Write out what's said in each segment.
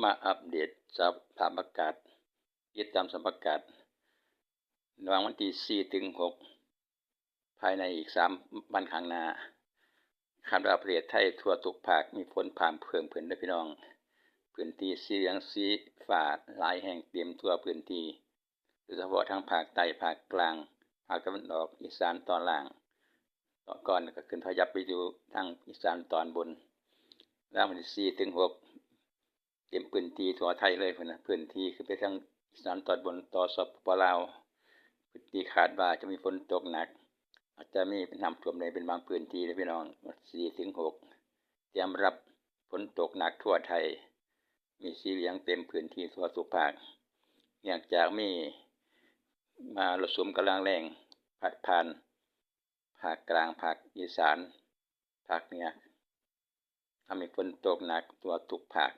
ມາອັບເດດສະພາບອາກາດ ຕິດຕາມສະພາບອາກາດ ລະຫວ່າງວັນທີສີ່ເຖິງຫົກ ພາຍໃນອີກສາມວັນຂ້າງໜ້າ ຄາດວ່າປະເທດໄທທົ່ວທຸກພາກມີຝົນພາມເພີ່ມຂຶ້ນເດີພີ່ນ້ອງ. ພື້ນທີ່ສີເຫຼືອງສີຟ້າຫຼາຍແຫ່ງເຕັມທົ່ວພື້ນທີ່ ໂດຍສະເພາະທາງພາກໃຕ້, ພາກກາງ, ພາກຕາເວັນອອກ, ອີສານຕອນລ່າງ, ຕອນກ່ອນກໍຂຶ້ນພະຍັບໄປຢູ່ທາງອີສານຕອນບົນ. ລະວັນທີສີ່ເຖິງຫົກ ເຕັມພື້ນທີ່ທົ່ວໄທເລີຍພຸ້ນນະ, ພື້ນທີ່ຂຶ້ນໄປທາງອີສານຕອນບົນຕໍ່ ສປປ ລາວ, ພື້ນທີ່ຄາດວ່າຈະມີຝົນຕົກໜັກ, ອາດຈະມີນ້ຳຖ້ວມແດ່ເປັນບາງພື້ນທີ່ເດີພີ່ນ້ອງ. ສີ່ເຖິງຫົກ ຕຽມຮັບຝົນຕົກໜັກທົ່ວໄທ, ມີສີເຫຼືອງເຕັມພື້ນທີ່ທົ່ວທຸກພາກ ເນື່ອງຈາກມີມະຫາມົນກຳລັງແຮງພັດຜ່ານ ພາກກາງ, ພາກອີສານ, ພາກເໜືອ ທຳໃຫ້ຝົນຕົກໜັກທົ່ວທຸກພາກ.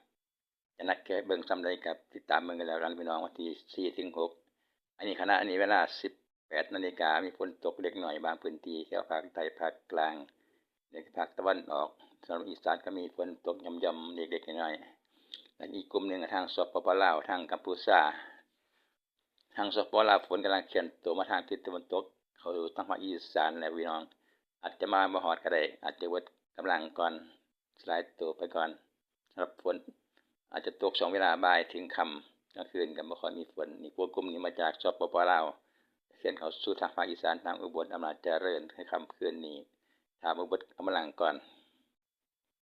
ຈະໜັກແຄ່ເບິ່ງສ່ຳໃດກໍຕິດຕາມເບິ່ງກັນແລ້ວກັນພີ່ນ້ອງ, ວັນທີສີ່ເຖິງຫົກ. ອັນນີ້ຂະນະນີ້ເວລາສິບແປດນາລິກາ ມີຝົນຕົກເລັກນ້ອຍບາງພື້ນທີ່ແຖວພາກໃຕ້, ພາກກາງ ແລະ ພາກຕາເວັນອອກ. ສຳລັບອີສານກໍມີຝົນຕົກຢ່ອມໆເລັກໆນ້ອຍໆ. ແລະ ອີກກຸ່ມໜຶ່ງທາງ ສປປ ລາວ, ທາງກຳປູຊາ, ທາງ ສປປ ລາວ ຝົນກຳລັງເຄື່ອນໂຕມາທາງທິດຕາເວັນຕົກ ເຂົ້າສູ່ທາງພາກອີສານແລ້ວພີ່ນ້ອງ, ອາດຈະມາບໍ່ຮອດກໍໄດ້, ອາດຈະເບິດກຳລັງກ່ອນ, ສະລາຍໂຕໄປກ່ອນ. ສຳລັບຝົນອາດຈະຕົກຊ່ວງເວລາບ່າຍເຖິງຄ່ຳ, ກາງຄືນກໍບໍ່ຄ່ອຍມີຝົນ. ນີ້ພວກກຸ່ມນີ້ມາຈາກ ສປປ ລາວ ເຄື່ອນເຂົ້າສູ່ທາງພາກອີສານ, ທາງອຸບົນ, ອຳນາດຈະເລີນ ໃນຄ່ຳຄືນນີ້ ຖ້າບໍ່ເບິດກຳລັງກ່ອນ.